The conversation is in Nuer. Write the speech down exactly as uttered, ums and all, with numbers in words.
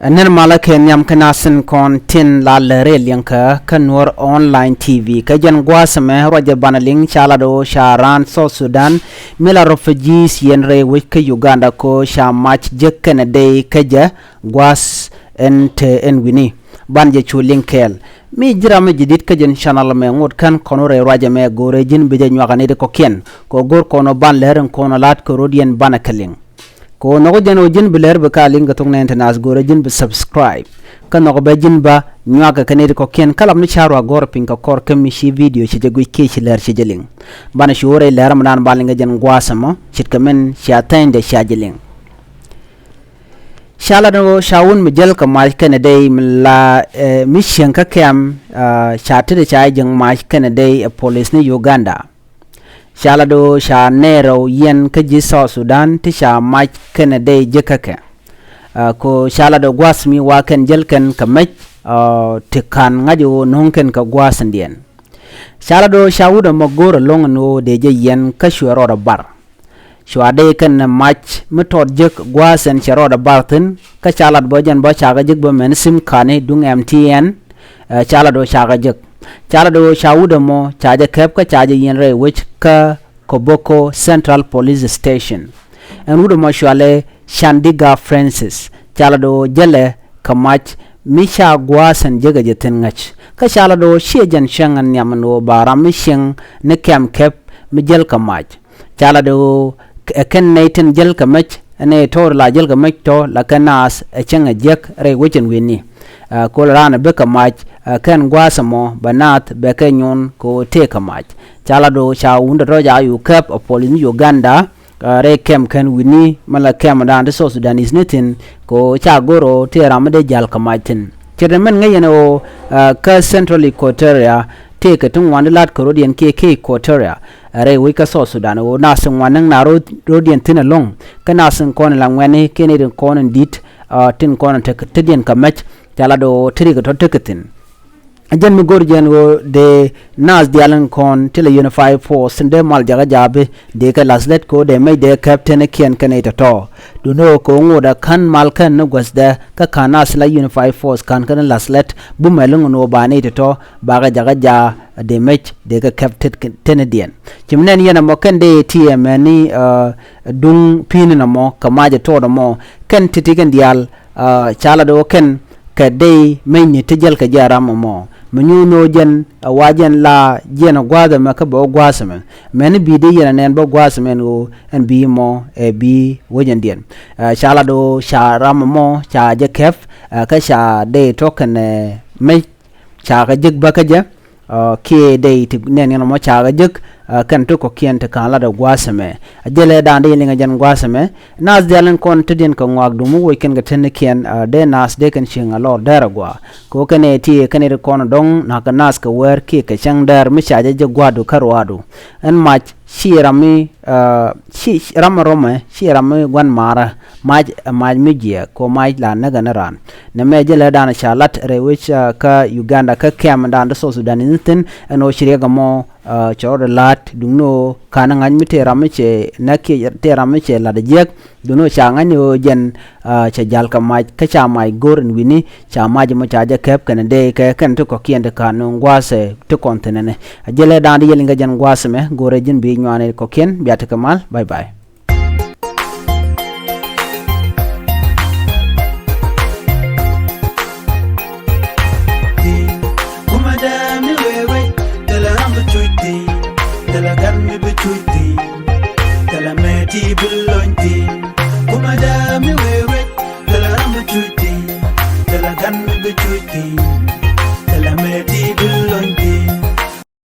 Nɛn malä kɛ nhiam kä nasin kɔn tin la lɛ rɛy liɛŋkä kä Nuɔr Online T V. Kä jɛn gua̱a̱th ɛmɛ ruacɛ banɛ liŋ ca lat ɣöö ca raan South Sudan mi la refugees yɛn rɛy wec kä Uganda kɛ ɣöö ca mac jek kɛnɛ dey kä jɛ gua̱a̱th ɛn te ɛn wi̱ni. Banɛ jɛ cu liŋ kɛɛl. Mi ji̱ ram mi ji̱ di̱t kä jɛn channel mɛ ŋot kän kɔn wä rɛy ruacɛ mɛ go̱o̱rɛ ji̱n bi jɛ nyuak ɛ nɛy ti kɔ̱kiɛn. Kɛ ɣöö go̱o̱r kɔn ɣöö banɛ lɛr in kɔn ɣöö la̱t kɛ rɔ̱diɛn banɛ kɛ liŋ. Kɛ ɣöö nhɔk jɛn ɣöö ji̱n bi lɛr bi ka liŋ kɛ thok nɛɛni te naath go̱o̱rɛ ji̱n bi subscribe. Kä nhɔk bɛ ji̱n ba nyuak kɛ nɛy ti kɔ̱kiɛn kä lam ni ca ruaak gɔ̱r piny kɛ kɔr kä mi ci video ci jɛ guic kiɛ ci lɛr ci jɛ liŋ. Banɛ cu wä rɛy lɛr ɛmɛ dan ba liŋ kɛ jɛn gua̱a̱th ɛmɔ ce̱tkɛ min cia thɛnydɛ cia jɛ liŋ. Ca lat ni ɣöö ca wut mi jäl kɛ mac kɛnɛ dey mi la, eh, mi cieŋ kä kɛm, ah, ca tetdɛ ca ji̱ jiäk mac kɛnɛ dey ɛ police ni Uganda. Ca lat ɣöö ca nɛɛrɛ ɣöö yɛn kä ji̱ South Sudan ti ca mac kɛnɛ dey jek kä kɛ. Ah, kɛ ɣöö ca lat ɣöö gua̱a̱th mi wa kɛn jäl kɛn kɛ mec, ah, ti ka̱n ŋa̱c ɣöö no̱o̱ŋ kɛn kɛ gua̱a̱th in diɛn. Ca lat ɣöö ca wut ɛmɔ go̱o̱r ɛlɔ̱ŋ ɛn ɣöö dee jɛ yɛn kä cuɛ rɔɔdɛ bar. Cua dey kɛn mac mi tɔt jek gua̱a̱th ɛn cɛ rɔɔdɛ bar thi̱n, kä ca lat bä jɛn bä cakɛ jek bä mɛn sim ka̱ni duŋ M T N, eh, ca lat ɣöö cakɛ jek. Ca lat ɣöö ca wut ɛmɔ ca jɛ kɛp kä ca jɛ yɛn rɛy wec kä Koboko Central Police Station. Ɛn wut ɛmɔ cualɛ Chandiga Francis, ca lat ɣöö jälɛ kɛ mac mi ca gua̱a̱th ɛn jek ɛ jɛ thi̱n ŋäc. Kä ca lat ɣöö ciɛ jɛn cäŋ ɛn nhiam ɛn ɣöö ba ram mi cieŋ ni kɛm kɛp mi jäl kɛ mac. Ca lat ɣöö ɛ kɛn nɛy tin jäl kɛ mec, ɛ nɛy tɔ̱ la jäl kɛ mec tɔ̱ la kɛ naath ɛ cäŋ ɛ jiäk rɛy wec ɛn wi̱ni. Ɛ, kol raan ɛ bikɛ mac, ɛ, kɛn gua̱a̱th ɛmɔ bɛ naath bɛ kɛ nyuun kɛ ɣöö tëëkɛ mac. Ca lat ɣöö ca wundɛ rɔ̱c a yu kɛp ɛ police ni Uganda, ɛ, rɛy kɛm kɛn wi̱ni mi la kɛm dan ti South Sudanese ni thi̱n kɛ ɣöö ca go̱r ɣöö tëë ram mi dee jäl kɛ mac thi̱n. Ce̱t ɛmɛn ŋäc yɛn ɣöö, ɛ, kä Central Equatoria tëëkɛ ti ŋuan ti la̱t kɛ rɔ̱diɛn kiɛ kiɛ Equatoria, ɛ, rɛy wec kä South Sudan ɣöö naath ti ŋuan ni naath rɔ̱-, rɔ̱diɛn thi̱n ɛlɔ̱ŋ. Kä naath tin kɔn in la ŋuɛ̈tni kiɛ nɛy tin kɔn in di̱t, ɛ, tin kɔn in te, tetdiɛn kɛ mec, ca lat ɣöö te riɛk tɔ̱ tekɛ thi̱n. Jɛn mi go̱r jɛn ɣöö dee naath diaal in kɔn ti la Unified Force tin dee mal jakä ja̱a̱pi dee kɛ la̱th lät kɛ ɣöö dee mec dee kɛp tenikiɛn kɛ nɛy tɔ̱tɔ̱. Duundɛ ɣöö kɛ ɣöö ŋotdɛ ka̱n mal kɛn ni guäthdɛ kä ka̱n naath tin la Unified Force ka̱n kɛn la̱th lät bumɛ liŋ ɛn ɣöö ba nɛy tɔ̱tɔ̱ bakɛ jakä ja̱a̱ dee mec dee kɛ kɛp tet-, tenidiɛn. Ci mi nɛn yɛn ɛmɔ kɛn dee ti ɛmɛni, ɛ, duŋ pi̱i̱ni nɔmɔ kɛ mac ɛ tɔɔt ɛmɔ kɛn ti̱ti̱ kɛn diaal, ɛ, ca lat ɣöö kɛn kɛ dey mecni ti jäl kɛ jɛ ram ɛmɔ. Mi nyuuth ni ɣöö jɛn, ɛ, wa jɛn la jiɛn ɛ gua̱a̱th ɛmɛ kä bɛ wä gua̱a̱th ɛmɛ. Mɛni bi dee yɛn ɛ nɛn bä gua̱a̱th ɛmɛ ɛn ɣöö ɛn bi mɔ ɛ bi wecɛndiɛn. Ɛ, ca lat ɣöö ca ram ɛmɔ ca jɛ kɛp, ɛ, kä ca dey tɔ̱ kɛnɛ mec ca kɛ jek bä kä jɛ, ɛ, kiɛ dey ti nɛn yɛn ɛmɔ ca kɛ jek, ɛ, kɛn ti kɔ̱kiɛn ti ka̱n lat ɛ gua̱a̱th ɛmɛ. A jälɛ dan di liŋ ɛ jɛn gua̱a̱th ɛmɛ. Naath diaal in kɔn tetdiɛn kɛ ŋɔak duŋ mi woc kɛn kɛ tenikiɛn, ɛ, dee naath dee kɛn cieŋ a lɔr dɛr ɛ gua̱a̱. Kɛ ɣöö kɛn ɛ ti kɛn ɛ ti kɔn dɔ̱ŋ na̱k kɛ naath kɛ wäär kiɛ kɛ cäŋ dɛr mi ca jɛ jek gua̱a̱du kä ruaadu. Ɛn mac ci ram mi, ɛ, ci, ci ram mi rɔmɛ, ci ram mi gua̱n maarä. Mac, ɛ, mac mi jiɛɛk, kɛ ɣöö mac la näk ɛn raan. Nɛmɛ jälɛ dan ca lat rɛy wec, ɛ, kä Uganda kä kɛm dan ti South Sudan in thi̱n, ɛn ɣöö ci riɛk ɛmɔ, ɛ, cɛ rɔɔdɛ la̱t, duŋni ɣöö ka̱n ŋa̱c mi tëë ram mi cɛ näk kiɛ tëë ram mi cɛ la̱t ɛ jiäk, duŋni ɣöö ca ŋa̱c ni ɣöö jɛn, ɛ, cɛ ja̱l kɛ mac, kä ca mac go̱r in wi̱ni, ca mac ɛmɔ ca jɛ kɛp kɛnɛ dey kɛ kɛn ti kɔ̱kiɛn ti ka̱n nööŋ gua̱a̱th, ɛ, ti kɔn thi̱n ɛnɛ. A jälɛ dan di yɛl in kɛ jɛn gua̱a̱th ɛmɛ, go̱rɛ ji̱n bi nyuani kɔ̱kiɛn, bia tekɛ mal, bye bye. Kuma dam ni wewe, tala ram bi cuiti, tala gan mi bi cuiti, tala meti bil